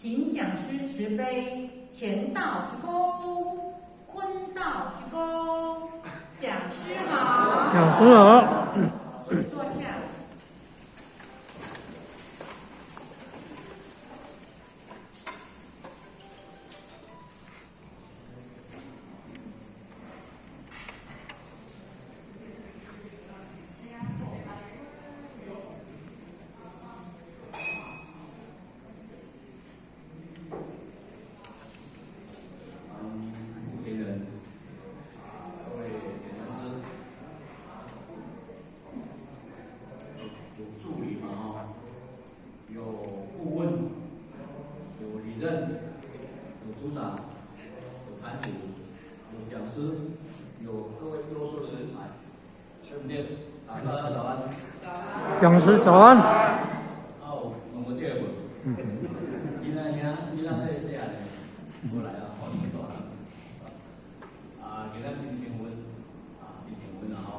請講師慈悲，乾道鞠躬，坤道鞠躬。講師好。講師好。請坐下。負責人，各位講師，有助理嘛哈，有顧問，有理任，有組長，有壇主，有講師，有各位優秀的人才，對不對？大家早安。講師早安。哦，問過對無？你那兄，你那細細漢的，過來啊，好聽大人。啊，今仔真興奮，啊，真興奮啊吼！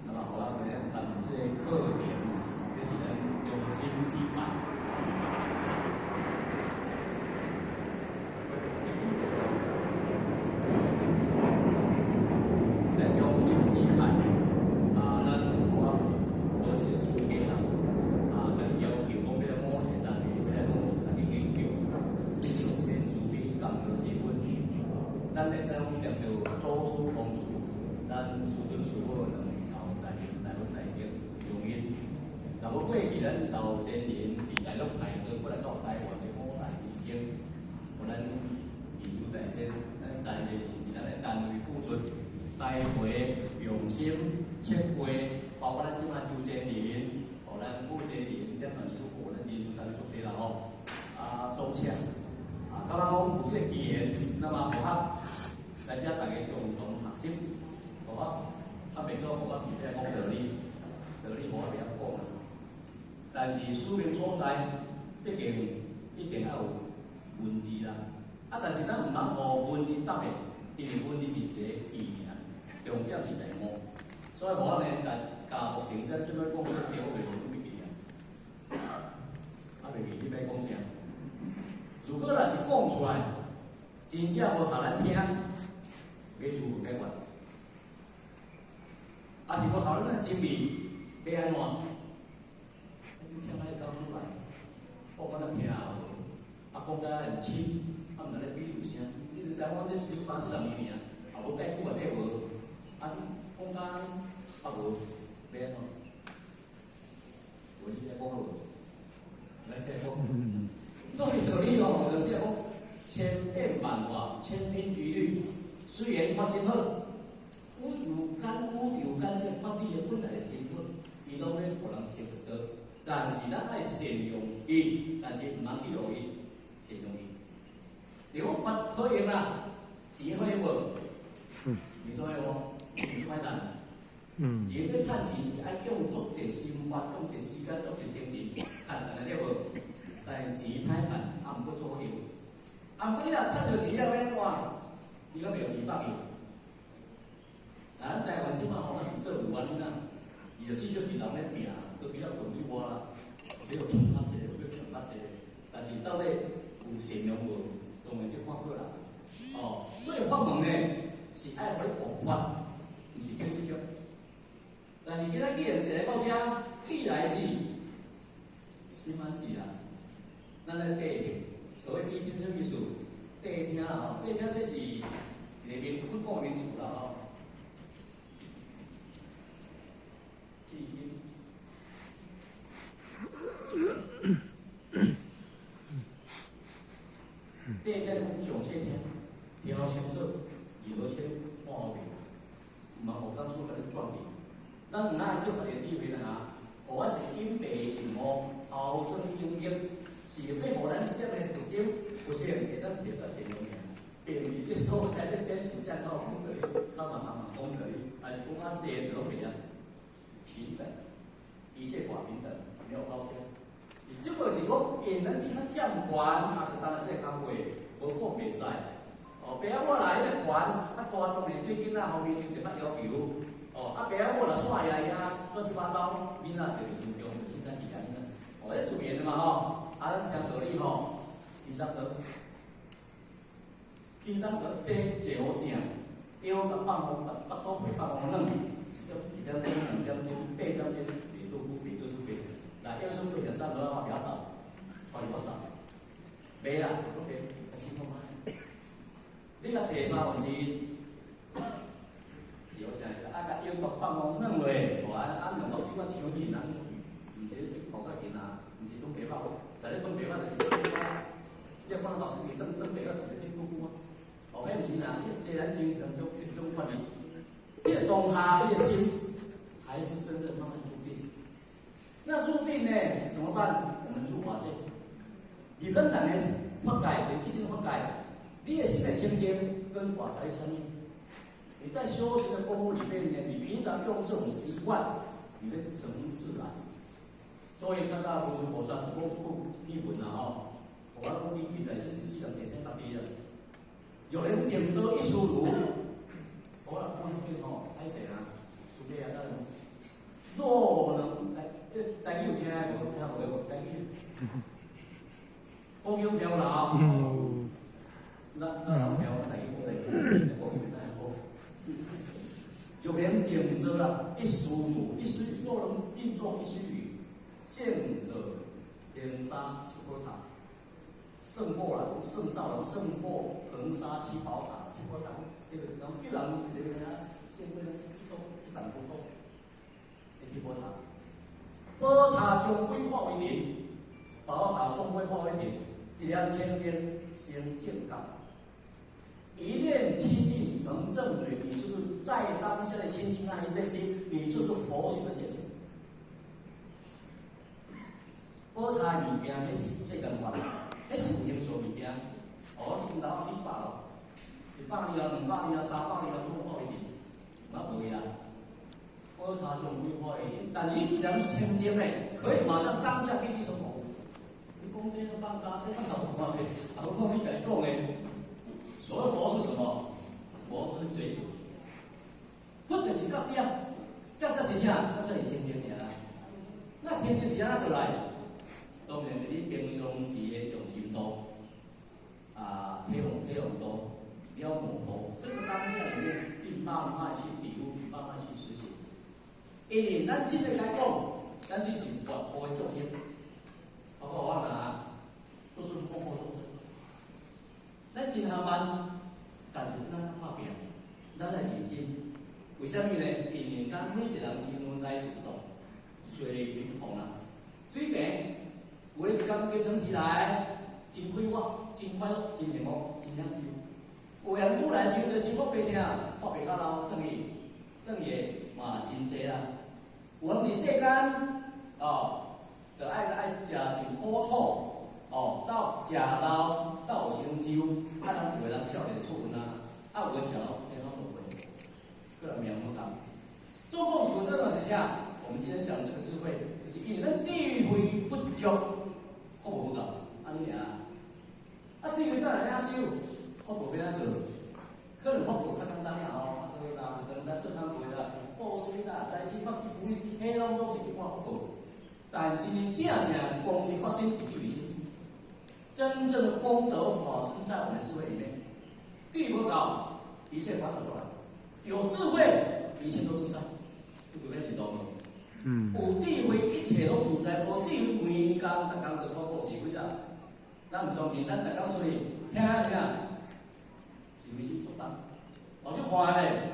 那麼予我今日談這個課程，這是咱中心之辦。咱中心之辦，啊，咱予我攞一個資格啦，啊，共要求講欲來五天，逐個欲來講逐個研究，上天慈悲，感得之本。咱會使講上著祖師風燭，咱師尊師母兩位頭在台灣台中用因。若無過去咱頭先人佇大陸開道過來到台灣的五代醫生，予咱藝術大仙，咱台人佇咱的單位付出栽培、用心策劃，包括咱這擺周先人，予咱負責人點萬師傅，咱技術單位足濟啦吼。啊，組車，啊，感覺講有這個機緣，那麼符合來遮大家共同學習，好啊，啊，袂講我是欲來講道理，道理我袂曉講啦。但是使命所在，畢竟一定愛有文字啦。啊，但是咱毋通予文字搭的，因為文字是一個字爾，重點是在悟。所以我呢，共目前這這擺講這個題，我袂袂記啊。啊，袂記你欲講啥？如果若是講出來，真正無予咱聽，欲如何解決？啊是無予咱的心意，欲按怎？你請咱講出來，講予咱聽無？啊，講甲很深，啊，毋知咧比喻啥？你就知影講這十三四十年爾，啊，無蓋久啊，底無，啊，講甲啊無，欲按怎？無你來講好無？來來講。所以道理哦，就是講千變萬化，千篇一律。雖然法真好，宇宙間宇宙間這個法理的本來就真好，伊攏欲予人識得。但是咱愛善用伊，但是毋通去予伊善用伊。對法好用啦，錢好用無？錢好用無？毋是歹趁。錢欲趁錢是愛用足濟心法，用濟時間，足濟精神，趁安尼對無？但是錢歹趁，啊，毋過足好用。啊，毋過你若趁著錢了咧，哇，你閣袂有錢放去。咱台灣這擺吼，咱是做有原因啊，24小時人咧拼，都比較困你我啦，你有衝卡一個，欲強卡一個，但是到底有善良無？當然這看個人。哦，所以法門呢是愛予你悟法，毋是叫這個。但是今仔既然一個到遮，既來之，心安之啦。咱來諦聽，所謂諦聽啥物意思？諦聽啦吼，諦聽這是一個名，佛講的名詞啦吼。諦聽。諦聽講上細聽，聽予清楚，耳無清，看予明，毋通予講師共你轉去。咱毋愛借家己的智慧啦哈，予我是隱蔽任務，後生應用，是欲予咱這點的佛心，佛性會當提出來善用爾。並毋是這所在咧電視上頭講道理，較嘛含嘛講道理，還是講較濟都袂啊？平等，一切法平等，沒有高下。只不過是講，因咱只較佔權，啊，就當這個工課無講袂使。哦，爸仔母來彼個權較大，當然對囡仔方面就較要求。哦，啊，爸仔母若煞爺爺亂七八糟，囡仔就是真重，凊彩自然啦。哦，這自然的嘛吼，啊，咱聽道理吼，轻鬆倒，輕鬆倒，坐坐好正，腰共放予腹肚皮放予軟，一點鐘、2點鐘、8點鐘，袂倒久，袂倒出袂。來，腰酸背痛，等落來我不要走，我就我走，袂啦，攏袂，較辛苦嗎？你若坐三分之一，是好正，啊，共腰共放予軟落，吼啊啊，兩個手仔長面，咱毋是咧跑較近啊，毋是轉白肉，但咧轉白肉就是，你看老師伊轉轉白肉就是咧久久啊，哦，彼毋是啦，這咱精神種這種觀念，這個當下彼個心，還是真正慢慢入定。那入定呢，怎麼辦？我們入法界，入咱人的法界，一心法界，你的心的清淨跟法財相應。你在修行的功夫裡面呢，你平常用這種習慣，你會成自然。所以較早文殊菩薩講這句篇文啊吼，我講你現在是這世人提醒家己啦。若能靜坐一須臾，好啦，講什麼吼？歹勢啊，師弟啊，咱若能來，這台語有聽無？聽無？台語，國語聽有啦吼。咱咱聽台語講台語，國語知影講。若能靜坐啦，一須臾，一須若能靜坐一須臾，見者恆沙七寶塔，勝過啦，勝造人勝過恆沙七寶塔，七寶塔，那個人叫人一個啊，勝過咱這這這層高高，七寶塔，寶塔終歸化為塵，寶塔終歸化為塵，一念清淨成正覺，一念清淨成正覺，你就是在當下的清淨那一念心，你就是佛性的現前。寶塔的物件，彼是世間法，彼是有形相物件。哦，這間樓起100樓，100年啊，200年啊，300年啊，總化為塵，嘛無去啦。寶塔終歸化為塵，但你一念清淨的，可以馬上當下給你什麼？你講這個放假，這放假有看的，啊，我講你家己講的。所謂佛是什麼？佛就是覺醒。佛就是覺者，覺者是啥？覺者是清淨爾啦。那清淨是按怎做來？當然是你平常時的用心度，啊，體用體用度，了悟度，這個當下裡面，你慢慢去體悟，慢慢去實行。因為咱真的來講，咱是是活活的眾生，包括我若都是活活眾生。咱真下慢，但是咱拍拼，咱來認真。為啥物呢？因為咱每一個人身份來自不同，水平不同啦。水平有的是講平常時來真快活、真快樂、真幸福、真享受。有人拄來時就生活白疼，看袂到老，轉去轉去的嘛真濟啦。有人佇世間哦，就愛愛食是苦楚哦，到食老到有成就，啊，人有的人少年出運啊，啊，有的時候這攏無會，個人命無仝。總共是這個是啥？我們今天講這個智慧，就是因為咱智慧不足，福報無夠，按呢爾。啊，智慧當然欲修，福報欲按怎做？可能福報較簡單啦吼，啊，對啦，等咱做工課啦，布施啦、財施、法施、布施，彼攏總是一般福報。但真正正功德發生佇智慧心，真正的功德發生在我們的智慧裡面。智慧無夠，一切煩惱都來。有智慧，一切都自在。你有咩認同無？嗯。有智慧，一切攏自在；無智慧，規工逐工就透過是非啦。咱毋相信，咱逐工出去聽聽，是非心作動。哦，這看咧，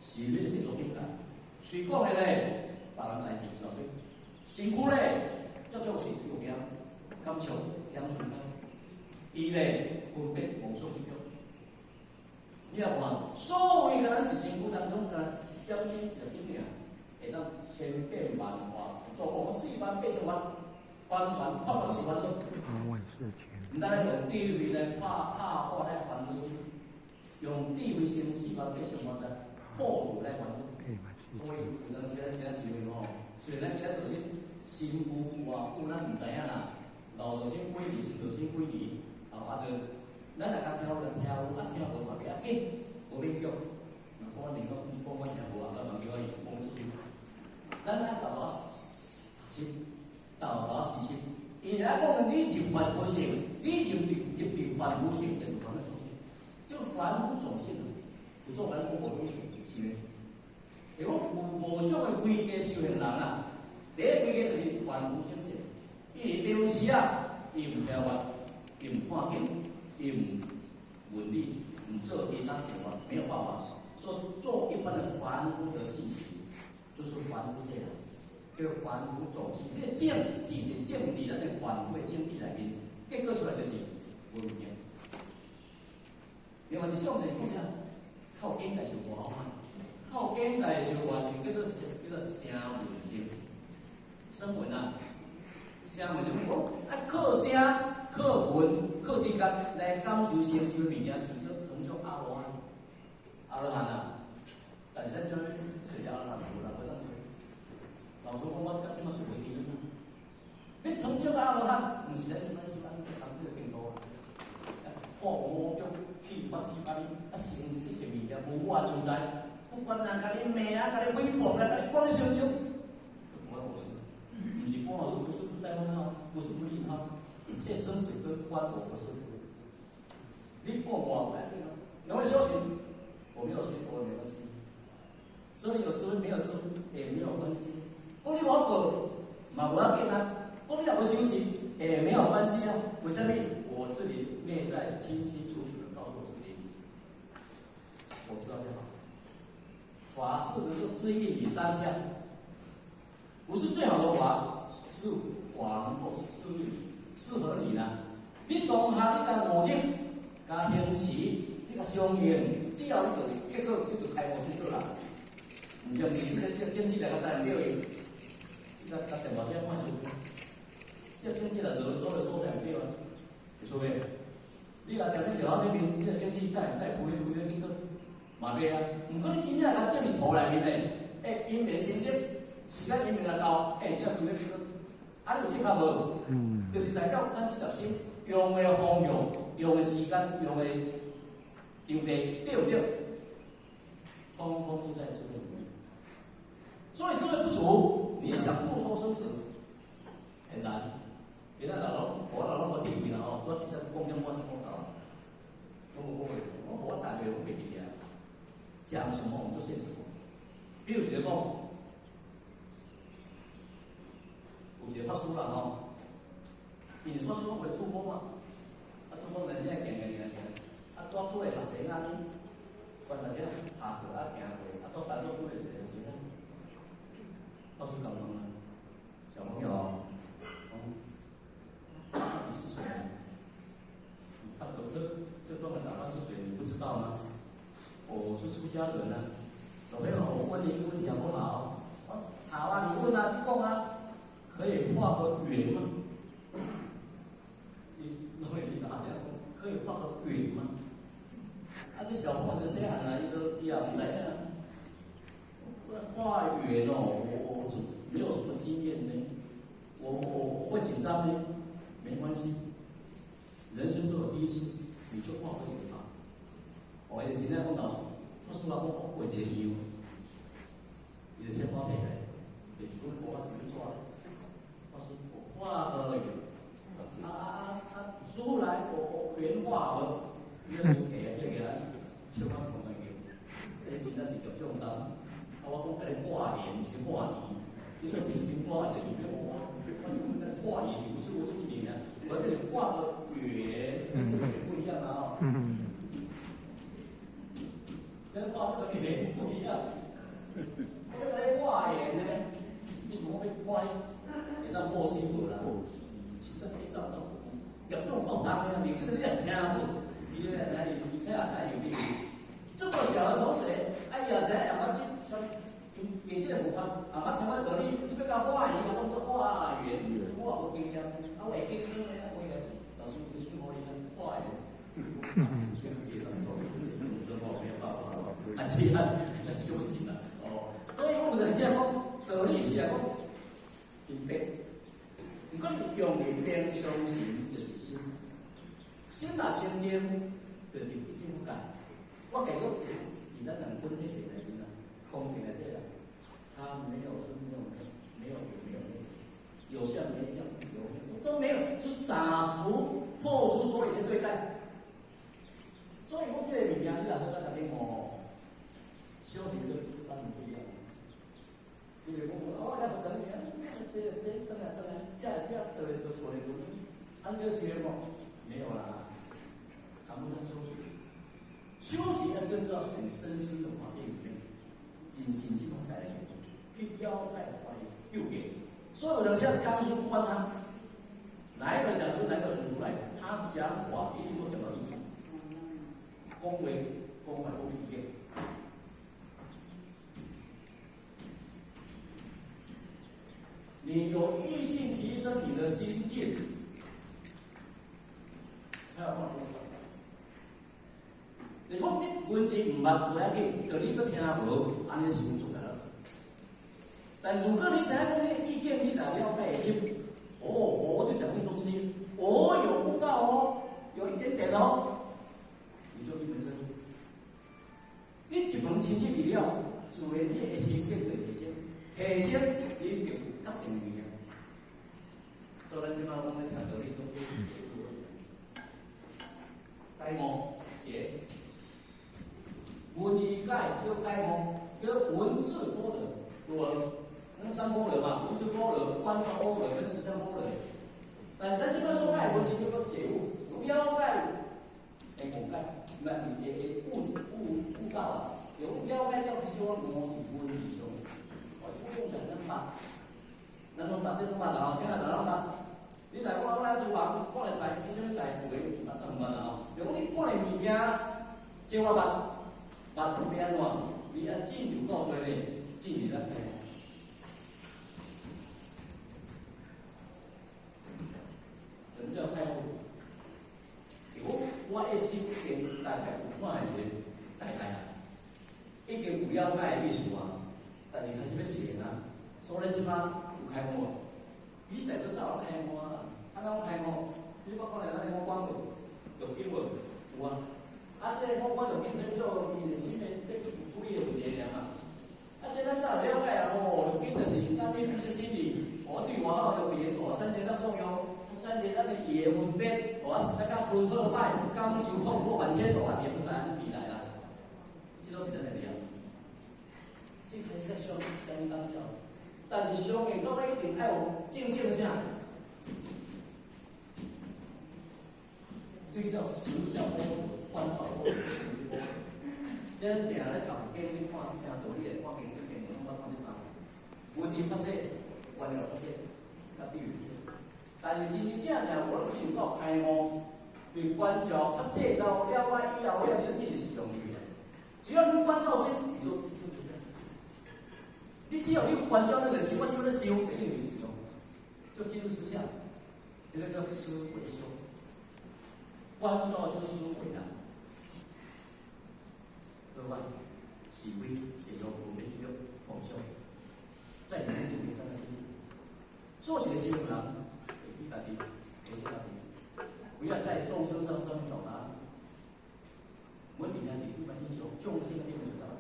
是彼個世俗境界。隨講的咧，別人代誌是對。身軀咧，接觸是有影，感受享受。伊咧分別妄想執著。你也看，所謂咱一身軀當中，干一點鐘一點鐘爾，會當千變萬化，做講四萬八千萬，完全法攏是煩惱。八萬四千。毋單用智慧來拍拍破來煩惱心，用智慧心四萬八千萬來破除來煩惱。所以有當時咱今仔想吼，雖然咱今仔做身身軀偌久，咱毋知影啦。老就先幾年，新就先幾年，啊，就咱若較聽有就聽有，啊聽無嘛袂要緊，無勉強。若講我你講你講我聽無啊，咱嘛叫我伊講出心。咱愛沓沓心，沓沓實心。因為愛講你入法本性，你入這個為規家修行人啊，第一規家就是凡夫生死。伊佇平時啊，伊毋聽話，伊毋看經，伊毋問理，毋做其他生活，沒有辦法。所以做一般的凡夫的事情，就是凡夫這樣，叫凡夫種子。那個種子就種佇咱的凡夫的種子內面，結果出來就是聞見。另外一種就是講啥？靠境界受活，靠境界受活是叫做聲聞行。聲聞啊，聲聞就講啊，靠聲、靠聞、靠直覺來感受成就的物件，成就阿羅漢。阿羅漢啊，但是咱這邊揣阿羅漢無人無當揣。老師講我到這馬是袂記啊。你成就阿羅漢，毋是咱這馬修咱這工這個程度啊。破五濁去法執啊，啊成一切物件無我存在，不管人共你罵啊，共你誹謗啊，共你講你成就，不關我事。毋是關我事，不是不在乎他，不是不利他，一切生死都關我何事？你講我不要緊啊，兩位修行，我沒有學佛沒關係，所以有師父沒有師父也沒有關係。講你無過嘛無要緊啊，講你若無修行也沒有關係啊。為什麼？我這裡內在清清楚楚的告訴我自己，我知道就好。法是能夠適應你當下，不是最好的法，是法能夠適應你，適合你的。你當下你共五種加行持，你共相應，只要你做，結果你就開悟成就啦。毋是毋是，你這種子來較知毋對去，你共電話聲看出，這種子來落倒個所在毋對啊，會出未？你若踮咧石頭頂面，你若種子再再開開咧，結果嘛袂啊。毋過你真正共種佇土內面的，欸，因緣成熟，時間因緣來到，欸，這個開咧結果，啊，你有這較無？嗯。就是代表咱這粒心用的方向、用的時間、用的場地，對毋對？通通都在智慧裡面。所以智慧不足，你想度脫生死很難。別人老攏，我老攏無體會啦吼，我直接講點我講到，講無講袂，我無我大概攏袂記啊。講什麼我們就信什麼。比如一個講，有一個法師啦吼，因為法師攏會吐沫嘛，啊吐沫就現在行行行行，啊拄拄個學生仔呢，觀察這下課啊行過，啊拄單獨拄著一個學生，法師共問啊，小朋友，講你是誰？你看我這專門打扮是誰？你不知道嗎？我是出家人啊。小朋友，我問你一個問題好不好？好啊，你問啊，你講啊，可以畫個圓嗎？你老爺打電話，可以畫個圓嗎？啊，這小朋友就細漢啊，伊都伊也毋知影。畫圓哦，我沒有什麼經驗呢，我會緊張呢，沒關係，人生都有第一次，你就畫個圓吧。我伊真正講老師，我說啊，我畫一個圓，伊就先畫起來，就是講我怎麼做？我說我畫個圓，啊啊啊啊！師傅來，我圓畫好了，伊就手提啊，這個笑到同個叫，這真正是叫重擔。啊，我講共你畫圓，毋是畫圓。你說是先畫一個圓，我我講畫圓是不是我這一年啊？我這裡畫個圓，這個不一樣啊！跟畫這個圓不一樣。我共你畫圓呢，你想講欲畫，會當布施無啦？實在會當到，業障夠重的啊！你這個你也聽無？伊咧來，伊睇下睇有沒有？這麼小的同學，哎呀，這樣啊，這用這個方法，啊，捌聽我道理，你欲共畫圓，啊，講做畫圓，我也無經驗，啊，我會緊張咧，我個老師就是予你畫圓，先別上做，這沒有辦法，還是要修行啦，哦，所以我們現在講道理是來講真白，毋過你用的平常心就是心，心若清淨，就入境界。我講過，以咱人本體性內面啊，空性內底啦，它沒有生，沒有滅，沒有有，沒有沒有，有相沒相，有沒有都沒有，就是打除破除所有的對待。所以講這個物件，你若好咱逐家哦，修行跟一般人不一樣。你就講哦，我等你啊，這這等下等下，這這這個是過來過來，啊，你學無？沒有啦，談不上修行。修行要真正是很深深的發現裡面，真心去講來，去了解法究竟。所有的像剛說不管他，哪一個講師，哪一個祖出來，他講話一定都講到藝術，講話講話講意見。你有意境提升你的心境，還有講。你講你文字毋捌無要緊，就你閣聽無，按呢是出來了。但如果你知影講那個意見，你若了解會入，哦，我是講這個東西，我有悟道哦，有一點點哦，你就一門深入。你一門深入去了，自然你的心境就提升，提升你就覺醒物件。所以咱這擺講咧聽道理，攏叫寫解悟解。文字解叫解悟，叫文字般若，對無？咱三般若嘛，文字般若、觀照般若跟實相般若。但咱這擺所解文字叫做解悟，了解會誤解，毋係會會悟悟悟道啊，有了解了小可悟是文字上，我是講上咱捌，咱攏捌這攏捌啦吼，聽下就攏捌。你若講咱廚房看咧菜，你啥物菜有的捌都毋捌啦吼。就講你看咧物件，這我捌。捌欲按怎？你愛進入到底咧，進入咱開悟。什麼叫開悟？我我的心經大概有看一個大概啊，已經有了解的意思啊，但是開始欲實現啊，所以這擺有開悟，比賽就早開悟啊，啊怎開悟？你捌看咱的五官無？六根無？有啊。啊，這個五官六根啥物做伊的心的咧處理的問題爾嘛。啊，這咱早就了解啊，哦，六根就是咱的這心理，哦，對外口六邊，哦，產生咱作用，產生咱的意的分別，哦，啊，咱甲分好歹，感受痛苦萬千，哦，啊，變來未來啦。這攏是咱的了。這個是相相當小，但是相應到尾一定愛有正正啥？這個叫形象般若，觀照般若。咱定咧讀經，你看聽道理來看經，你經文攏捌看這三個，文字法則、觀照法則、佮比喻法則。但是真真正正無進入到開悟，對觀照法則到了解以後，了你就進入實用裡面。只要你觀照心，你就就就你只要你有觀照那個心，我這麼咧修，一定就實用，就進入實相。這個叫思維修，觀照就是思維啦。對吧？是非、善惡、分別、執著、妄想，在你心裡面感覺什麼？做一個修人，會比家己，會比家己，不要在眾生上上面找答案。我底下你是關心求眾生的地方找答案，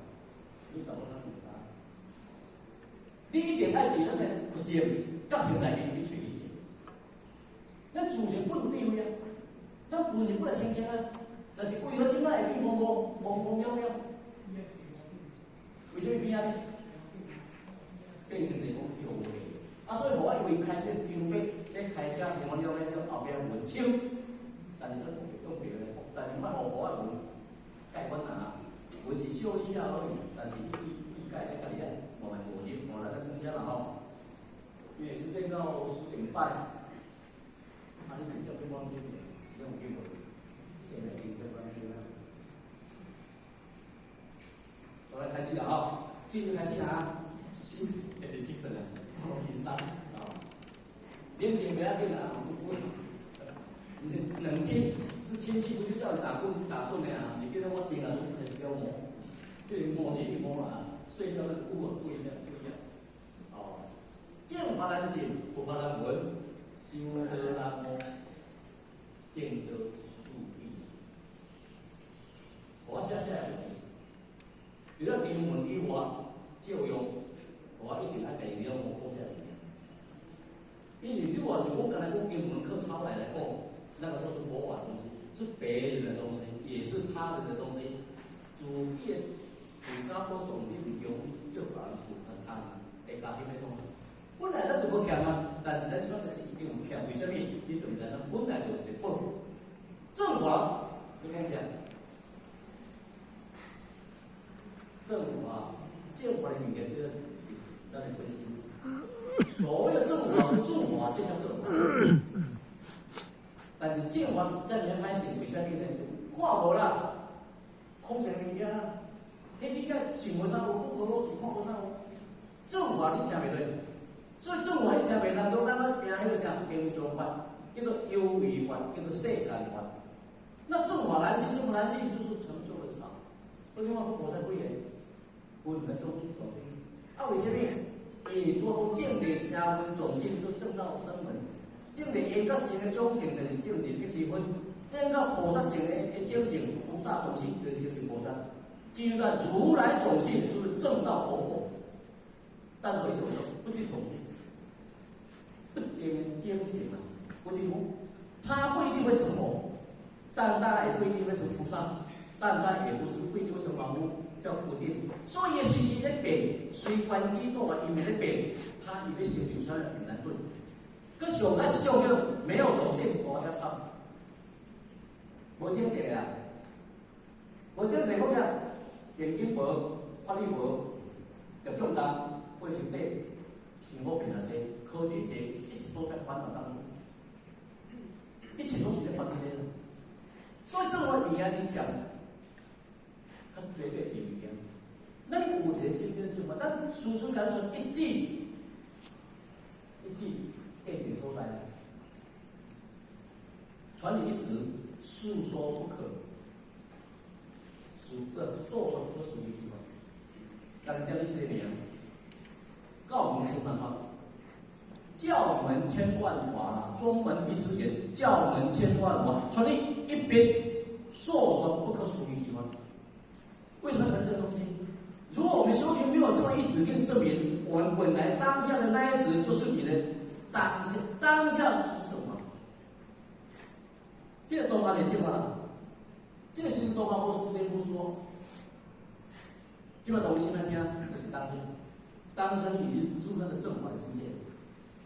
你找不到答案。第一點愛佇咱的佛性、覺性內面去揣伊者。咱自性本有智慧啊，咱本性本來清淨啊，但是為何這擺會變模糊、模模渺渺？為啥物變按呢？變成來講有為，啊，所以予我因為開這個張筆咧開車，我了解了後壁文清，但是咱用別個，但是莫予予我文解阮啊，文是小一下而已，但是伊解愛家己愛慢慢邏輯，哦，來咱講啥啦吼？因為時間到10點半，啊，你直接變往這邊，時間有緊無？現在已經關機啦。好，來開始啦吼，進入開始啦，心會興奮啦，好輕鬆啊！冷靜不要緊啦，不冷靜是清氣，不就叫打盹打盹的啊？你變成我靜了，就不要摸，對摸是一摸啦，睡覺那個悟不一樣，不一樣。哦，正法難信，佛法難聞，修道難悟，證道樹立。我寫寫，除了經文以外，照樣我一定愛家己了悟講這物件。因為你如果是我剛才講經文課抄來來講，那個都是佛法東西，是別人的東西，也是他人的東西。自己的自家保重，你毋用借別人事，他人會教。家己欲創。本來咱就無欠啊，但是咱這擺就是一定有欠。為啥物？你就毋知咱本來就是一個寶。正法，你講啥？正法，正法的物件叫咱的本心。所謂的正法是助法，這叫正法。但是正法在你歹勢，為啥物呢？看無啦，空性物件啦，彼物件想無啥有，不無是看無啥有。正法你聽袂出，所以正法你聽袂當中，咱咧聽彼個啥平常法，叫做幽微法，叫做世間法。那正法難信，這麼難信，就是成就的少。為什麼說菩薩幾個？分來做出手。啊，為啥物？因為拄講證得聲聞種性，就證到聲聞；證得緣覺性的種性，就是證得彼支分；證到菩薩性的種性，菩薩種性，就是成就菩薩。進入到如來種性，就是證到佛果。但是一種叫不定種性，不定種性啊，不定，他不一定會成佛，但他也不一定會成菩薩，但他也不是不一定會成凡夫，叫不定。所以時時咧變，隨環境變化，伊會咧變，他伊欲成就出來很難對。閣上來一種叫沒有種性，哦，遐慘，無種性啊，無種性講啥？善根無，法力無，業障重，過身體，生活變啊濟，科技濟，一切都在煩惱當中，一切都是在煩惱。所以這個物件你講，較絕對的物件。咱有一個心境正法，咱純純單純一指，一指變成所在，傳你一指，訴說不可，訴做說不可思議之法。大家聽你這個名，教門千萬法，教門千萬法啦，宗門一支言，教門千萬法，傳你一筆，訴說不可思議之法。為什麼要傳這個東西？如果我們修行沒有這麼一指給你證明，我們本來當下的那一指就是你的當下，當下就是正法。這個當下就正法啦，這個是當下無時間無說。這個東西你們聽，就是當下，當下你已經入那個正法的境界，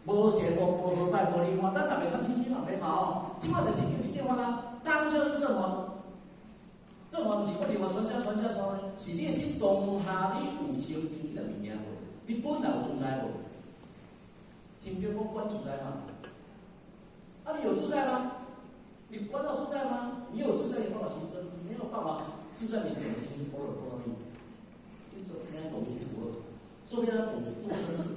無善惡，無好歹，無離我，咱逐個參親親嘛，沒嘛哦。這擺就是叫你正法啦，當下是正法。正法毋是講另外傳啥傳啥傳，是你的心當下你有清淨這個物件無？你本來有存在無？心中講觀自在嗎？啊，你有自在嗎？你觀到自在嗎？你有自在，你辦法行深，沒有辦法自在，你怎麼行深般若波羅蜜？你做你懂清楚，說明他懂度生死。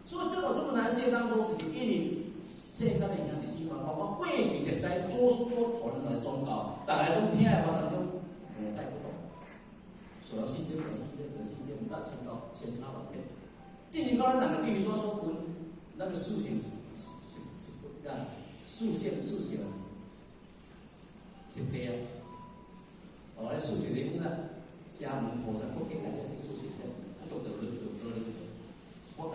所以這個這麼難信當中，就是因為世間的兄弟姊妹，包括過去歷代祖師所傳的宗教，逐家攏聽的話當中，誤解不同，所以世間、世間、世間，毋得千到千差萬別。進入到咱人的地獄所所分，咱的屬性是是是啊，屬性屬性是對啊。哦，咧屬性你講啊，聲聞菩薩佛經來說是屬性，啊，都得得得得得，我解，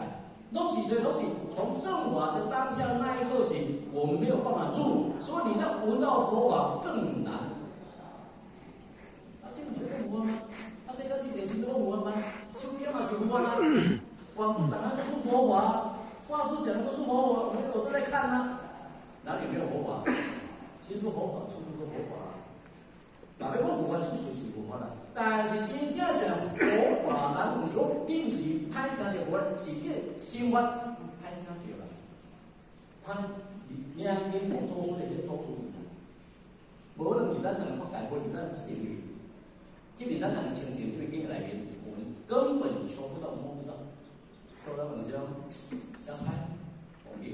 攏是這攏是從正法的當下那一刻起，我們沒有辦法入，所以你要聞到佛法更難。啊，這毋是講有嗎？啊，世間這電視都講有嗎？手機嘛是有啊，網絡當然都是佛法，法師講的都是佛法，我們有正在看啊，哪裡沒有佛法？其實佛法處處都佛法。若欲講有法，處處是佛法啦。但是真正是佛法，咱毋是講，你毋是歹聽著無，是你的心法歹聽著啦。歹，你按你無做出的彼個做出，無可能佇咱兩個法界，無佇咱聖域，這佇咱人的清淨這個境內面，我們根本求不到、摸不到。所以咱問說，瞎猜，忘記了，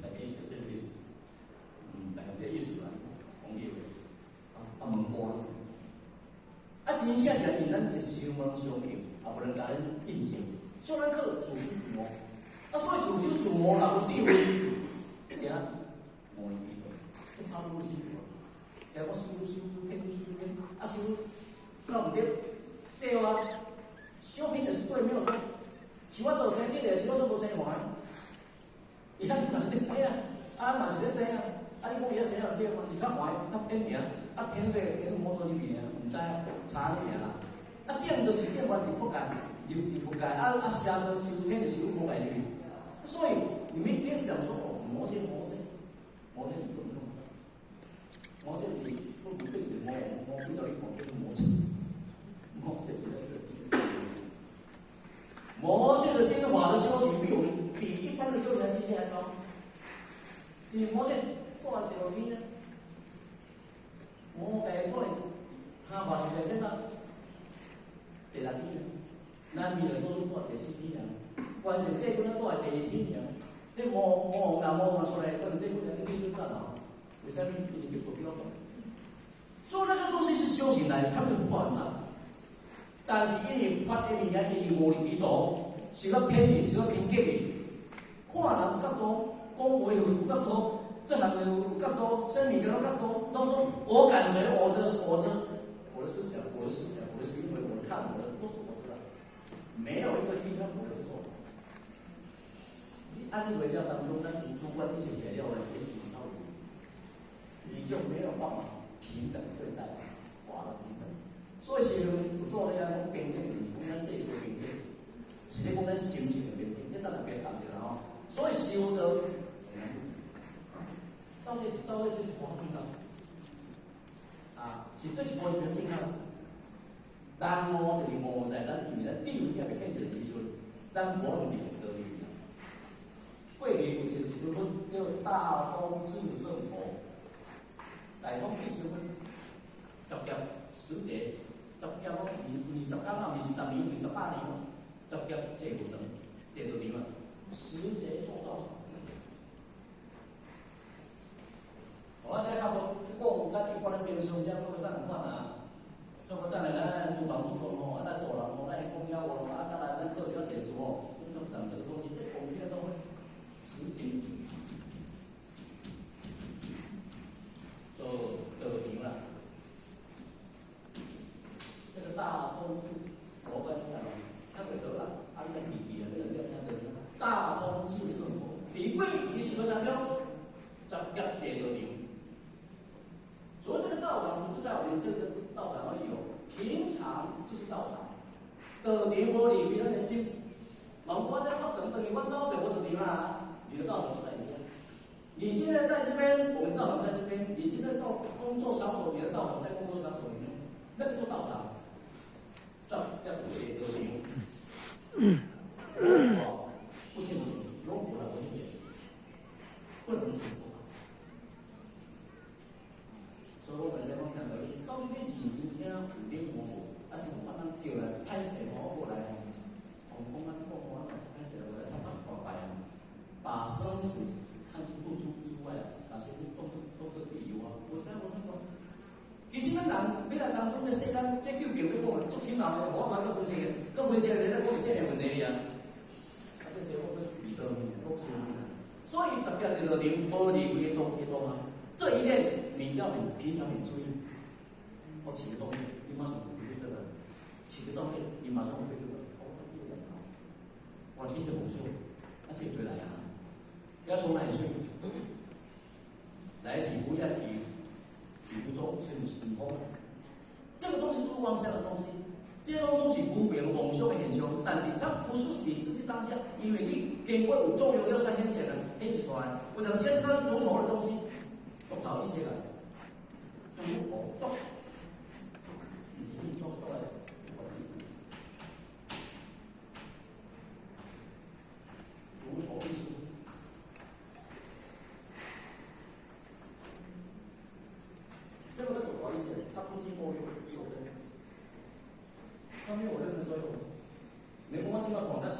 大概意思這個意思，大概這個意思吧，忘記了。啊，問過。啊，真正是因咱的心無相應，也無人共咱印證，所以咱靠自修自悟。啊，所以自修自悟，若無智慧，行無用機會，這跑愈修愈，我修修偏修偏，啊修，那毋對，對啊，修偏就是對，沒有錯。像我做生日的，是我做無生還，伊遐嘛是咧生啊，啊嘛是咧生啊，啊你講伊遐生毋對嘛？是較橫較偏爾，啊偏個偏摩托入面啊，毋知查入面啊。啊正就是正法佇佛界，入佛界，啊啊，邪就修天就修魔界入去。所以你們別想說哦，魔界魔界，魔界你根本看不到，魔界你說不對，魔魔比較一講就是魔界，魔界是這個。魔界的心法的修行比我們比一般的修行境界還高。你魔界做第六天呢？魔界過來，他把是在天啊，第六天。咱彌勒祖做第四天啊，關鍵帝君做第二天啊。你魔魔王魔王出來，可能帝君你必須幹啊？為啥物？因為佛比較高。所以那個東西是修行來的，他們的福報很大。但是因為法的物件，因為無入其途，是較偏的，是較偏激的。看人角度，講話有角度，這行有角度，啥物件攏角度，攏說我感覺我的思想，我的思想，我的行為，我的看，我的都是我的，沒有一個地方我的是錯。你按呢為了當中，咱有主觀意識來了，也是有道理，你就沒有辦法平等對待，法的平等。所以是有做咧講平等，就是講咱世俗平等，是咧講咱心性的平等，這當然別談著啦吼。所以修道，到底這一步正確？啊，是這一步是比較正確。當悟就是悟在咱因為咱智慧還袂變成時陣，咱無能佇道裡面。過去有一個一尊佛叫大通智勝佛，大通智勝佛，十劫十劫，十劫哦，20天啊，20年，28年哦，十劫坐佛堂，坐道場啊，十劫做道場。我這較無講，咱一般咱平常時講啥共款啊？像我等下咱廚房主管吼，啊，咱大人吼，咱講了話吼，啊，等下咱做小善事吼，咱講這個東西，這講起來都會十劫做道場啦。這個大通羅關下，聽袂到啦，啊，你來記記啊，你來聽到大通智勝佛，佇過去時陣當中，十劫坐道場。所以這個道場不是在我們這個道場而已哦，平常就是道場。道場無離開咱的心，嘛我這我等等於阮兜就無道場啦，你的道場是在你家。你現在在這邊，我們道場在這邊；你現在到工作場所，你的道場在工作場所裡面，那個道場，十劫坐道場。哦，不現前，永不來不現前，不能成佛。所以我剛才講聽到你，到底你認真聽有領悟無？啊是有法通叫來歹勢吼過來吼，講咱講我咱歹勢來，來參加大拜啊，把生死看成不出之外啊，把生死當作理由啊，無啥無啥講。其實咱人欲來當中這世間，這究竟欲講足深奧的，我無法度分析的，閣分析咧，咱講是世間問題啊。啊，這對我閣離道閣修。所以十劫坐道場，無離開的動啊。這一點你要很平常很注意。我起個動念，你馬上回歸了；起個動念，你馬上回歸了。哦，我其實夢想，啊，這回來啊，要從哪裡去？來是不要體，體不中，成神通。這個東西都是妄想的東西，這種東西無明夢想的現象，但是它不是你自己當下，因為你經過有作用了三天顯的顯示出來，有陣時是它獨頭的東西。獨頭意思啦，獨頭獨，你獨獨來，獨頭意思。這個獨頭意思，它不經過六根，它沒有任何作用。你講我這麼講，它是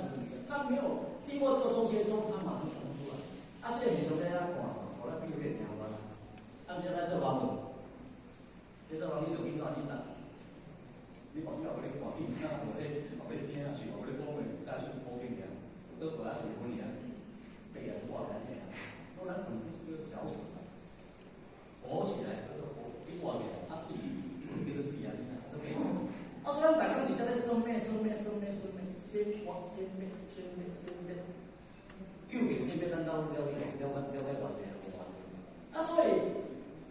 它沒有經過這個東西之後，它馬上想不出來。啊，這個現象在遐看，看了比有點強啊。啊，毋是來做話無？你做話你就緊怎你答？你放心，後咧看戲，後咧後咧聽，是後咧講話，但是無經驗，倒過來是分離啊，背也是我來聽啊。我咱可能是個小手，活起來，你活起來，啊死，變個死啊，都變。啊，所以咱逐工佇遮咧生滅、生滅、生滅、生滅，生活、生滅、生滅、生滅，究竟生滅，咱到底了解了解了解偌濟無偌濟？啊，所以。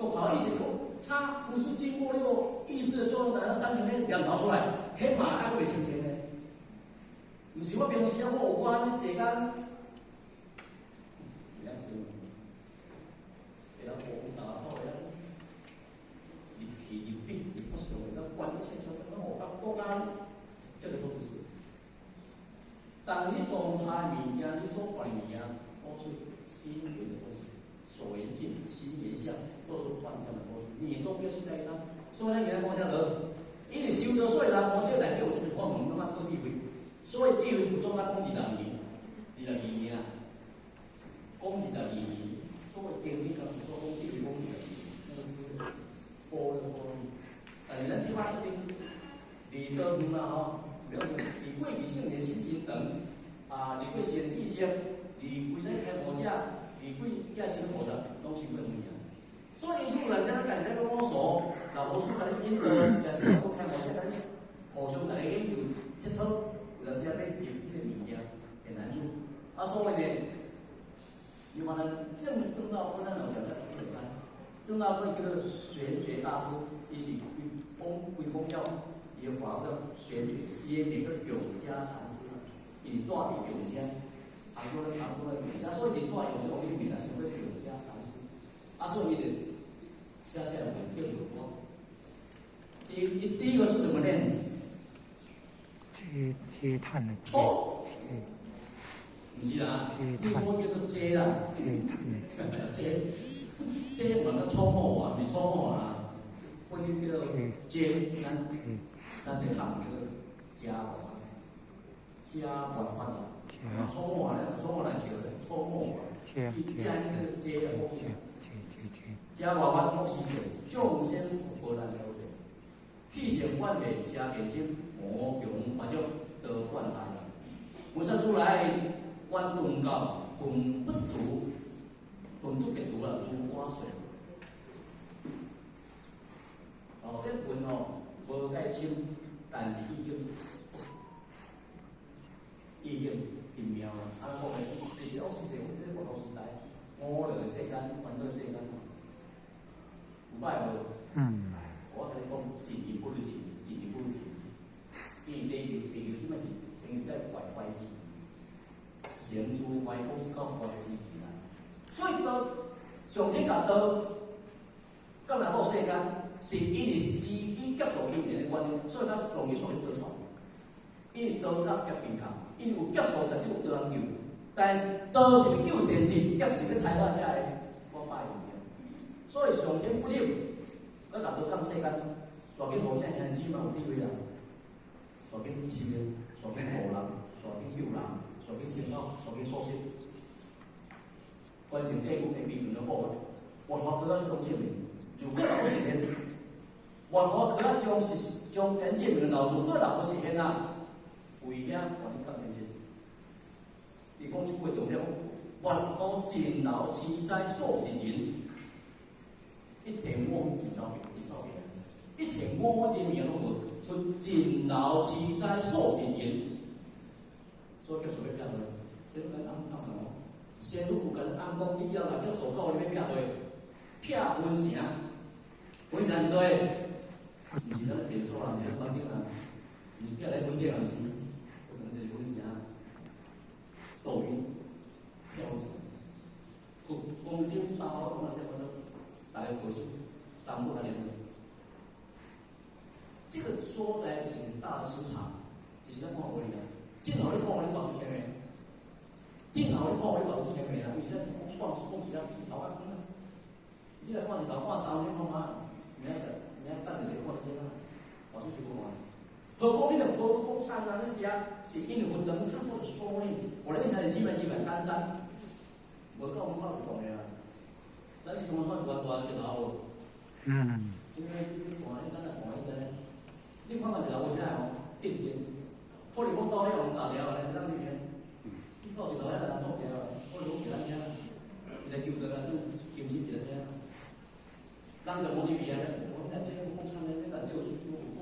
獨頭意思講，它不是經過六意識的作用，等到三層面兩頭出來，黑馬還會袂清淨呢。毋是我平時啊，我有我咧坐甲，會曉說，會當講大好，會當入氣入筆入佛上，會當觀一切相，咱學甲國家，這個都不是。當你當下物件，你所看的物件，都是心緣的東西，所緣境、心緣相，都是幻象的東西，你都不要去在意它。所以咱今仔講啥落？因為修道所以人講這個內底有這個法門，攏愛靠智慧。所以智慧有總甲講22年，22年啊，講22年，所謂經典甲做講智慧講22年，那個是般若波羅蜜。但是咱這擺已經離多遠啦吼，不要緊，離過去聖人心真長，啊，離過先知識，離規咱開悟者，離過這什麼菩薩，攏是過遠啊。所以因此有陣時咱家己咧講摸索，若無師共你引導，也是講開悟者共你互相逐家研究切磋。有陣時啊，要入彼個物件會難做。啊，所以呢，你看咱正正道本咱老講咧，會知。正道本叫做玄覺大師，伊是歸講歸講了，伊的法號叫玄覺，伊的名叫永嘉禪師，伊是住佇永嘉，杭州咧，杭州咧永嘉，所以伊住永嘉，伊名是叫永嘉禪師。啊，所以伊就寫寫文叫有光。第一個是怎麼念？嗟嗟嘆的嗟，錯，毋是啦，這個叫做嗟啦，嗟嘆的嗟，這嘛叫錯摸啊，毋是錯摸啦，或者叫做嗟，咱咱的行叫做加法，加辦法啦，錯摸啊，錯摸來笑的，錯摸啊，這叫做嗟啊，加外法惡是善，眾生福報難了解，起善願下邪見心，魔強法足多灌害。菩薩如來願頓教，分不獨，分出別獨啦，如我說。哦，這文哦無介深，但是意境意境真妙啊！啊，講的，其實惡是善，這個佛陀時代，五樂世間，煩惱世間，有歹無？嗯。我共你講，一字不如一，一字不如一。因為地球，地球這擺是生在壞壞時，成諸壞講是到壞時期啦。所以道上天共道，降來到世間，是因為時機劫數因緣的關係，所以才容易所以道出來。因為道甲劫並共，因為有劫數，就只有道通救。但道是欲救現實，劫是欲刣咱遐的一寡歹物件。所以上天不忍，咱共道降世間，煞緊予這兄弟姊妹有智慧啊！煞緊修行，煞緊度人，煞緊救人，煞緊成道，煞緊塑身。關聖帝君的秘密攏講啊，活佛可將證明，如果若欲實現，活佛可將實將天證明了，如果若欲實現啊，為遐願意降天證？伊講這句話重點，活佛盡老痴哉數十人，一提我真走變，真走變，一切我這名攏無出盡老痴哉數十人，所以結束欲拆落，這咱按按什麼？先有共你按講，你以後若結束到，你欲拆落，拆雲城，雲城是佗位？毋是咱電所啊，毋是咱環境啊，毋是拆來雲頂啊，毋是，可能就是雲城，杜雲，拆雲城。講頂三號講啊，這個大家過數三個啊兩個。這個所在是很大的市場，就是咱看無哩啊。正好你看你偌出錢的，正好你看你偌出錢的啊？為啥講講講一下比頭較光啊？你來看日頭看3天看嘛，明仔明仔等下來看這啊，老師就無看。何講彼個何講參啊？你寫是因為分長，他說的說呢，我咧聽是幾百幾百簡單，無夠阮看就講的啊。咱是講看一萬大日頭無？嗯。因為你看，你等下看彼個，你看看一頭有啥吼？定定，可能講到遐用炸掉咧，咱入面，你到一頭遐人擋掉，可能講一咱遐，伊來救倒來，就金錢一咱遐，人就無入去啊！我咱這講參咧，你內底有出出有講，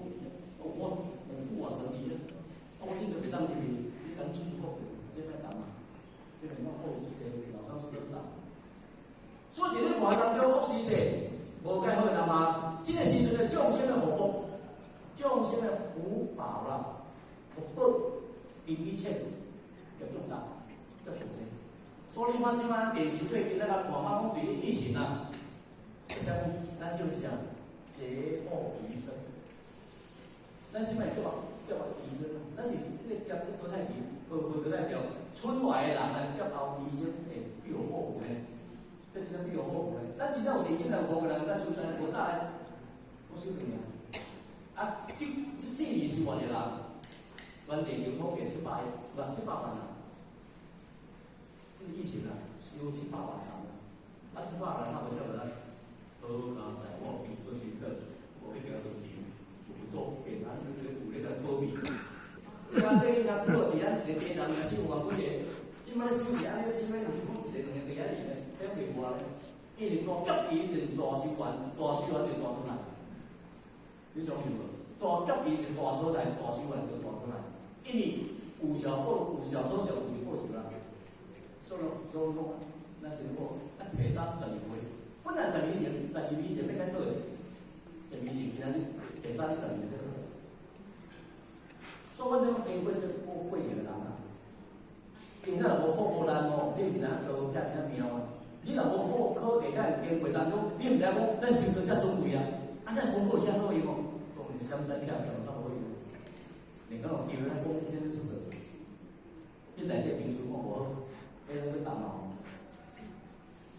我有富啊神醫啊，啊我真就袂當入去，你敢出出國，這莫當啊，這個我好這老當出去當。所以佇咧活當中，惡事勢無介好的嘛。這個時陣的眾生的福報，眾生的福報啦，福報，经济浅，业重大，业上济。所以你看這擺電視最近咱來看，嘛講對於疫情啊，啥物？咱就是啥？劫後餘生。咱是咪叫劫後餘生？咱是這個劫去淘汰去，無無淘汰掉，村外的人來劫後餘生會比較好呢？這是咱比較好呢。咱真正有現金來五個人，咱出在無早的，我收兩年。啊，這4年是偌濟人？全地球統計700億，無700萬人。這個疫情啊，收700萬人啊，700萬人他無啥物咱好佳哉，我有彼車行證，我去行到錢，有做平安，這個有咧在保密。你看這個除了是咱一個家人，收五萬幾個，這擺咧收是按呢收咧，毋是講一個兩個佇遐咧，遐袂活咧。因為大劫期就是大修緣，大修緣就是大淘汰。你相信無？大劫期是大淘汰，大修緣就大淘汰。因為有小報有小偷小，有就報仇啦。所以講，咱先講，啊，提早12月，本來12年前，12年前欲開做的，12年前今仔日提早咧12年欲做。所以我這種經過這過過年的人啊，今仔若無苦無難哦，你毋知影刀拆啥命啊。你若無苦考題咱經過當中，你毋知影講咱生活遮尊貴啊，啊，咱功課有遮好用哦，當然相爭拆掉較好用。你講有機會咱講天數的，你在這平時講無好，彼個去打鬧。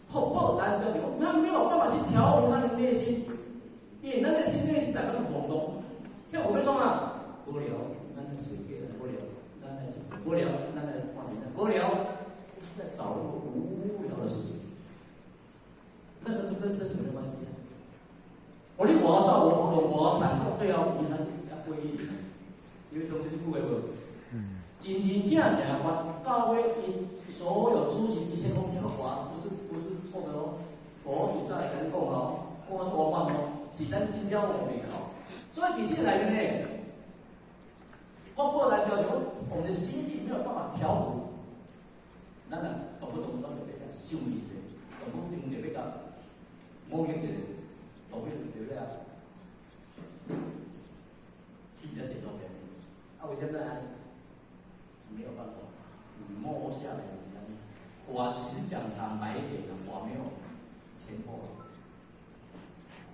好，好難就是講，他沒有辦法去調伏他的內心，因為咱的心內心大家攏懵懂，遐有欲創啊？無聊，咱來隨便無聊，咱來無聊，咱來看電視，無聊，在找那個無聊的事情，那個就跟生存沒關係。我你活煞我坦克對哦，你還是要歸一。你相信這句話無？真真正正法到尾，伊所有諸行一切空，這個法不是錯的哦。佛祖在來講哦，講啊做法哦，是咱真了悟袂到。所以佇這個內面呢，我個人就是講，我們的心境沒有辦法調伏，咱啊動不動攏特別傷氣者，動不動就欲共五行一個，動不動就欲啊，氣才是重要。啊，為什麼按呢？沒有辦法，摸下來就是按呢。我其實講坦白一點的，我沒有前後。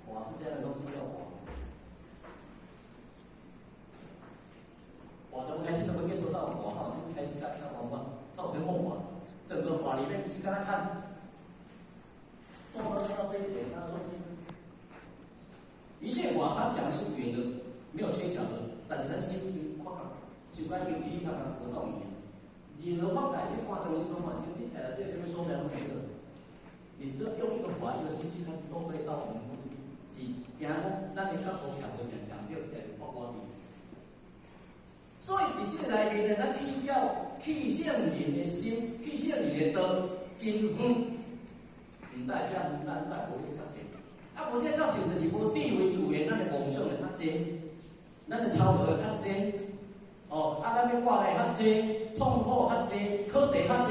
我是這樣的東西叫我。我都不開心，都不會說到我，好是開心看看我嗎？造成夢話，整個法裡面是跟他看，做到做到這一點，他說一切法他講的是圓的，沒有缺角的，但是咱心發覺，就講用記憶看無道理。任何法界，你看東西都嘛，你來這什麼所在攏會得。你只要用一個法，一個心去看，都可以到我們目的地。是驚講，咱的角度徛無正，徛對，才會發光的。所以佇這個內面呢，咱去掉去聖人的心，去聖人的道，真遠，毋但遮遠，咱但無這個覺性。啊，無這個覺性，就是無智慧自然，咱的夢想會較濟，咱的操勞會較濟。哦，啊，咱欲掛的較濟，痛苦較濟，課題較濟，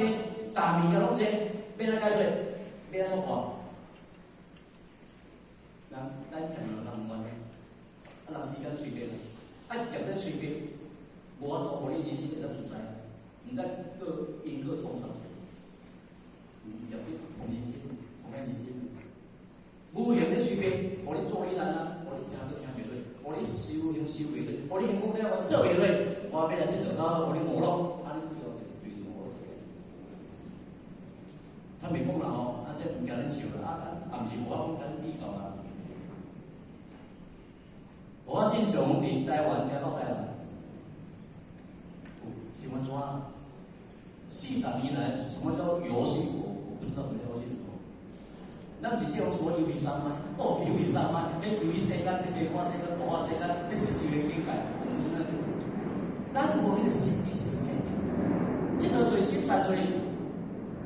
大物件攏濟，欲按怎解說？欲按怎創破？人咱聽人毋管，啊，人時間隨便，啊，業咧隨便，無法度予你人生會當自在，毋知閣因果通常者，業咧同人生，同咱人生，無形咧隨便，予你做你難啊，予你聽都聽袂落，予你修行修袂落，予你行功了做袂落，我欲來佚佗較予你娛樂，啊，你最後就是對娛樂他袂講啦吼，啊，這毋驚恁笑啦，啊啊，也毋是無我講咱比較啦。我正常佇台灣聽到台灣，有喜歡怎？40年來，什麼叫遊戲？我不知道什麼叫遊戲是什麼。咱是這種說遊戲三昧，哦，遊戲三昧，彼遊戲世間，彼下世間，大世間，彼是修行境界，我們不是那種。咱無彼個心，其實無變。這個嘴心散出去，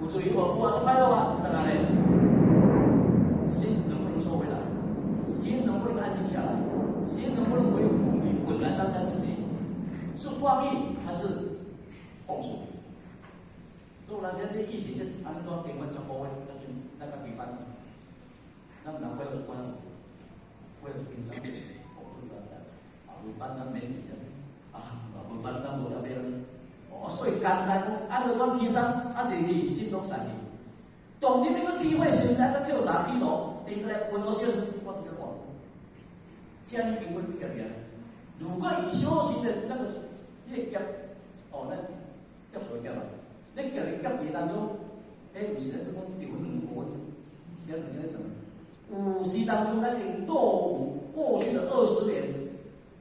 有注意無？有啊，做歹路啊，當然咧。心能不能收回來？心能不能安靜下來？心能不能回復你本來當下自己？是放逸還是放鬆？所以，咱現在這疫情這按怎電話10個月，但是咱較規範。咱毋通過了出關，過了出輕鬆，哦，對啦，啊，無班咱免去啊，啊，無班咱無得買呢。哦，簡單，講按怎款起身，啊，就去心攏散去。當你欲閣起火時，咱閣跳槽起爐，停過來溫我小時，我是咧講，這樣經過幾業。如果以修行的那個那個業，哦，咱業數業啊，你業的業業當中，欸，毋是咧算講一分兩分，一點兩點咧算。有時當中，咱已經落伍過去的20年、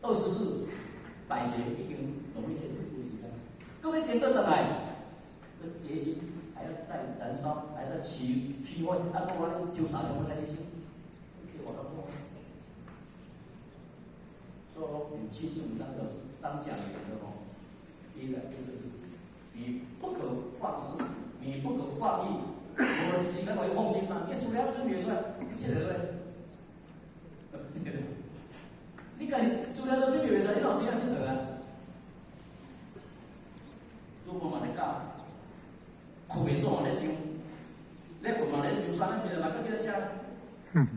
24百劫已經落去這個時間，閣欲天倒轉來，閣結晶還要再燃燒，還在起起火，啊，閣我咧抽查兩分開始燒，叫我講。所以講，很慶幸我們當教師、當講員的吼，第一個就是你不可放肆，你不可放逸，無時間可以放心嘛？你資料準備出來，你佚佗咧？你家己資料都準備袂出來，你哪有時間佚佗啊？主管嘛咧教，睏袂爽嘛咧想，咧睏嘛咧想，三點起來嘛閣記得寫。嗯。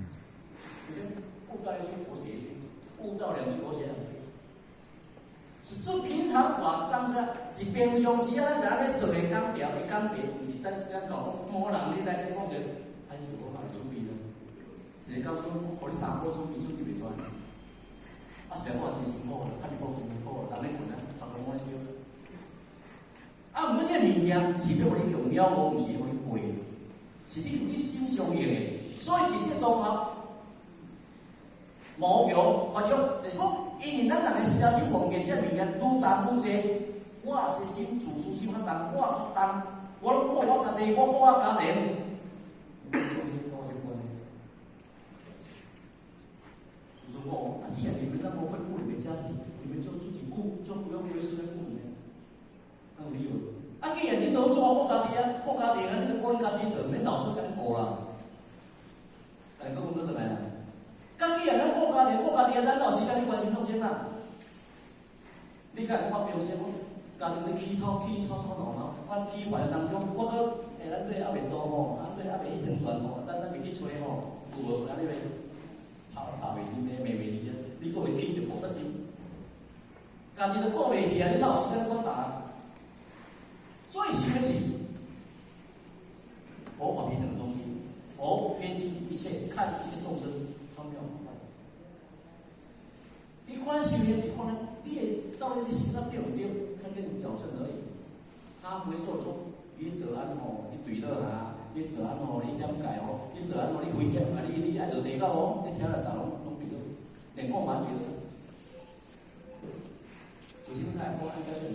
悟道一句，我寫一句；悟道兩句，我寫兩句。是這平常話當下，是平常時啊，咱在咧做的講條的講題，毋是等時間到，某人你來咧講者，還是無法準備啦。一個教授，予你三個準備準備袂出來，啊，實在我真辛苦，較你講真辛苦，人咧睏啊，頭殼攏咧燒。啊，毋過這個物件是欲予你用了無，毋是予你背，是你你心相應的。所以佇這個當下，無強發覺，就是講，因為咱人的捨心忘見這個物件愈重愈濟，我是心自私心較重，我較重，我攏顧我家己，我顧我家庭。跟我相關的。就是講，啊，既然你們那麼會顧你們家庭，你們就自己顧，就不用為師來顧你們。那有理無？啊，既然你都做顧家己啊，顧家庭啊，你就顧你家己，就免老師共你顧啦。來，講講倒轉來啦。咁既然咱顧家庭，顧家庭，咱哪有時間去關心眾生啊？你敢會講我表現，我家庭咧起吵起吵吵鬧鬧，我起煩當中，我閣欸，咱對猶未到吼，咱對猶未去成全吼，咱未去揣吼，有無？安尼袂拍拍袂你，罵罵你啊！你閣會起一個菩薩心，家己都顧袂起啊！你哪有時間管別人？所以修行是佛法平等的東西，佛遍盡一切，看一切眾生，他沒有好壞。你看修行是看呢，你會到底你心得對毋對，看見你矯正而已。他不會做出你做按吼，你對落哈，你做按吼，你點解吼，你做按吼，你危險啊！你愛落地獄哦，你聽了逐攏攏對落，連講嘛對落。為什麼他會講按照什麼？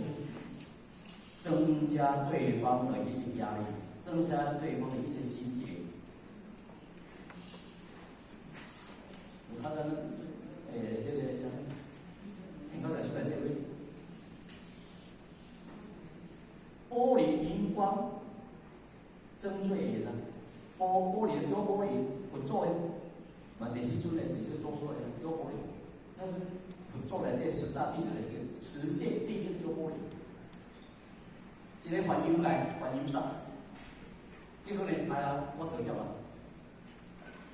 增加對方的一些壓力，增加對方的一些心結。有看咱欸，這個啥？聽講來出來這位玻璃熒光曾翠妍啊，玻璃丟玻璃佛祖的，嘛第四尊的，第四做出來的丟玻璃，它是佛祖內底十大弟子的一個十界第一丟玻璃。一個梵音界，梵音煞，結果呢，哎呀，我做業啊，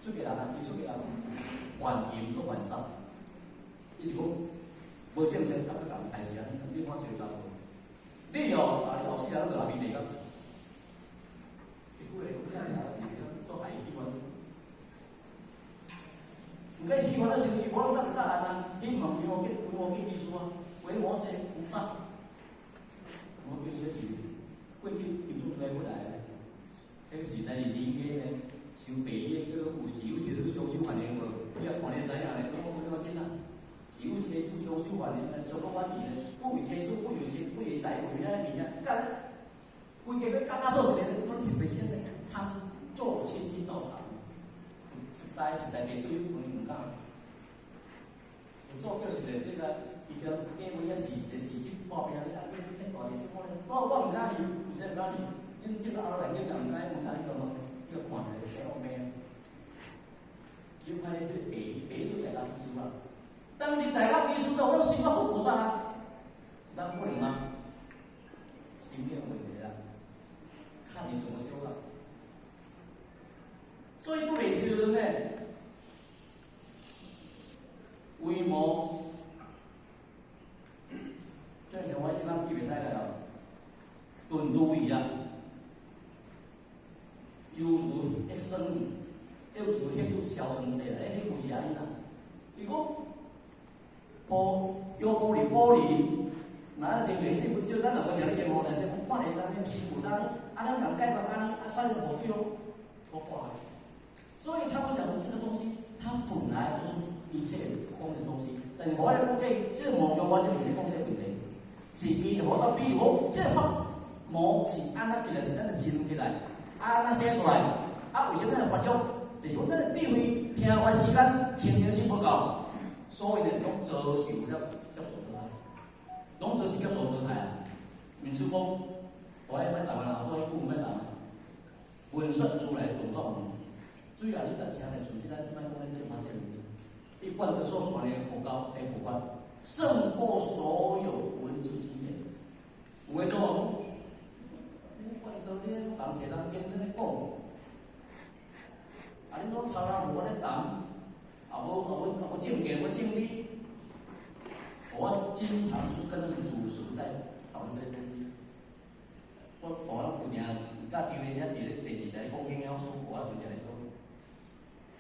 出家人啊，伊出家人，梵音閣梵煞，伊是講無正經，啊，閣共開始啊，你看這個家伙，你哦，啊，你後世人就阿彌地獄，一句話，你阿阿彌地獄，所害伊喜歡，毋過喜歡的時陣，伊無攏答案啊，去問維摩詰，維摩詰居士啊，維摩詰菩薩。我叫說是過去印度來過來的，彼時咱是人間呢，收白衣的叫做有時有時相守反應無？你也看你知影咧，講我講先啊，是有時相守反應咧，相國反應咧，不為生死，不為生，不為財，不為遐物件，干規家欲加加做一個，攏是袂清的。他是做清淨道場，實在實在地主伊毋敢。做叫是咧，這個伊條加尾啊，是一個時節破病咧，啊，你你大日子看咧，我毋敢去，為啥毋敢去？恁這個後來你也毋敢，毋敢去問，你看起來會惡命。你看迄個第第一就在家居士啊，當你在家居士都攏信佛菩薩啊，咱不能嗎？心念問題啦，看你怎麼修啦。所以拄來時陣呢，維摩，這像我一般記袂使來咯。頓如意啊，猶如一生，猶如彼出消生世啊！欸，彼句是按呢啦。伊講，玻有玻璃玻璃，若是袂這不少，咱若無聽咧電話，但是看咧咱咧師傅，咱啊咱人解決按呢，啊啥人無對哦，錯掛。所以他不講這個東西，它本來就是一切空的東西。但是我咧講這個無用，完全毋是講這個問題，是比如到比如講，這個法魔是按怎起來，是咱的心起來，啊按怎寫出來，啊為什麼咱會發覺？就是講咱的智慧聽話時間清淨性無夠，所以呢，攏遭受了劫數淘汰，攏遭受劫數淘汰啊。民主講，我愛欲談啊，做彼句欲談，文說如來頓教。主要你若聽來，像這咱這擺講咧，正法這個問題，伊貫徹所傳的佛教的佛法，勝過所有文字經典。有的做，你貫徹你人提人經咧講，啊，你攏抄人無咧談，也無也無也無證據，無證理。我經常就是跟他們祖師在討論這些東西。我有定甲機會，遐佇咧電視台講經了說，我有定咧說。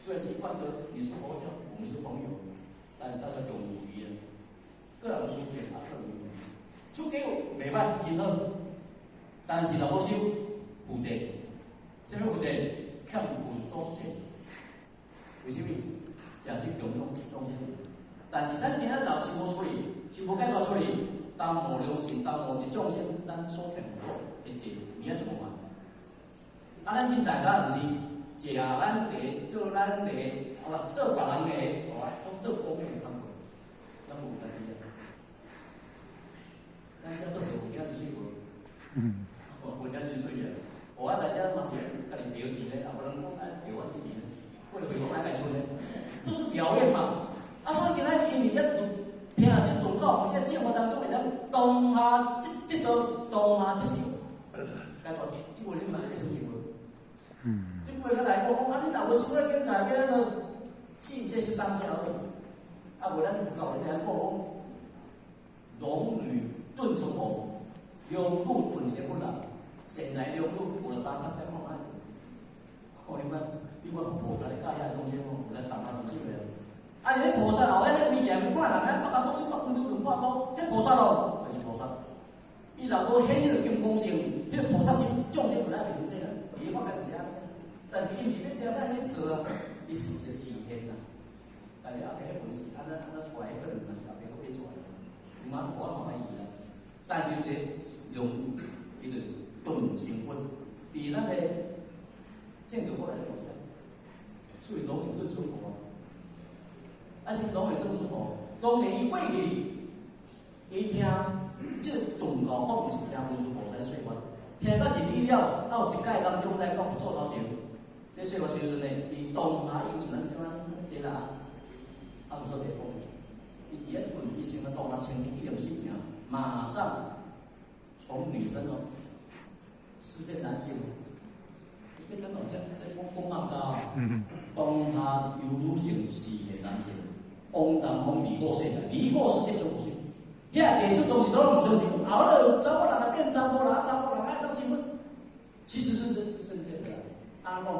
雖然是一貫的，你是佛教，我們是朋友，但大家懂無疑啊。個人書寫啊，個人出家袂歹，真好。但是若無修，負債，啥物負債？欠佛祖債。為啥物？這是供養眾生。但是咱今仔若修無出去，修無解脫出去，耽誤良心，耽誤一眾生，咱所欠佛祖的債，你要怎麼還？啊，咱凊彩敢毋是？食咱的，做咱的，啊無做別人的，哦，攏做公的工課，咱無家己啊。咱遮做者有影是水無？哦，有影是水啊！我來遮嘛是家己調錢的，啊無人講愛調阮錢，過會講愛家出的，都是表演嘛。啊，所以今仔因為一聽這頓教，這正法當中會當當下即得到當下即時解脫，這個你嘛會相信無？這句話來講，講啊，你若無修咧境界，變做只這是當下而已。啊，無咱佛教咧講講，龍女頓成佛，龍女頓成佛啦。現在龍女53層在看覓？哦，你看，你看佛菩薩咧教遐眾生哦，有來長啊，就這個。啊，彼菩薩後，彼威嚴，看人啊，篤啊篤手篤兩兩破刀，彼菩薩咯，就是菩薩。伊若無顯彼個金剛性，彼個菩薩心，眾生本來袂這啊，伊發覺是按呢。但是伊毋是欲踮遐咧做啊，伊是一個示現啦。但是後壁彼本是按怎按怎出來，可能嘛是後壁閣變出來。毋嘛我嘛懷疑啦。但是這個龍女，伊就是頓成佛，佇咱的正覺過來咧無啥，所以龍女頓成佛。啊，是龍女頓成佛，當然伊過去，伊聽這個頓教法門是聽文殊菩薩說法，聽到入理了，啊有一屆當中來到佛祖頭前，咧說法時陣呢，伊當下伊像咱這款這啦，啊有做地方，伊佇遐問，伊想啊當下清淨一點心爾，馬上從女生哦，實現男性。這敢講這這講講暗家，當下由女性實現男性，王淡風離過世界，離過世界相信。遐藝術東西都毋相信，後來查某人來變查埔人，查埔人愛當身份，其實是真是正確的。阿公，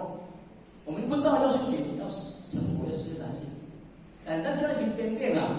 我們佛教要修行，要成佛，要實現男性，但咱這邊邊境啊。